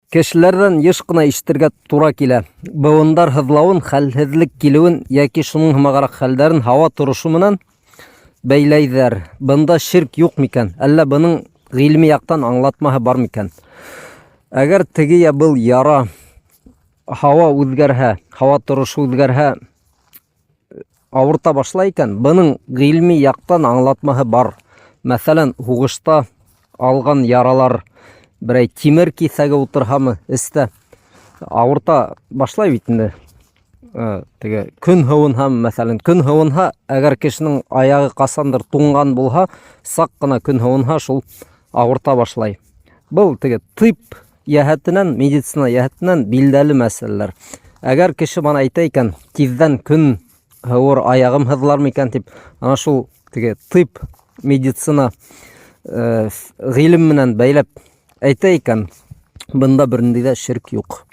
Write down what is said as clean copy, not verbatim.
Кешеләрҙән йыш ҡына ишетергә тура килә, быуындар һыҙлауын, хәлһеҙлек килеүен йәки шуның һымағыраҡ хәлдәрен һауа торошо менән бәйләйҙәр. Бында ширк юҡ микән? Әллә бының ғилми яҡтан аңлатмаһы бар микән? Әгәр теге йә был яра һауа үҙгәрһә, һауа торошо үҙгәрһә, ауырта башлай икән, бының ғилми яҡтан аңлатмаһы бар. Мәҫәлән, һуғышта алған яралар берәй тимер киҫәге ултырһамы эстә ауырта башлай бит инде. Э, теге көн һыуынһа, мәҫәлән, көн һыуынһа, әгәр кешенең аяғы ҡасандыр туңған булһа, саҡ ҡына көн һыуынһа, шул ауырта башлай. Был теге тип йәһәтенән, медицина йәһәтенән билдәле мәсьәләләр. Әгәр кеше бана әйтә икән, тиҙҙән көн һыуыр, аяғым һыҙлар микән дип, ана шул теге тип медицина э, ғилем менән бәйләп әйтә икән, бында бернинди дә ширк юк.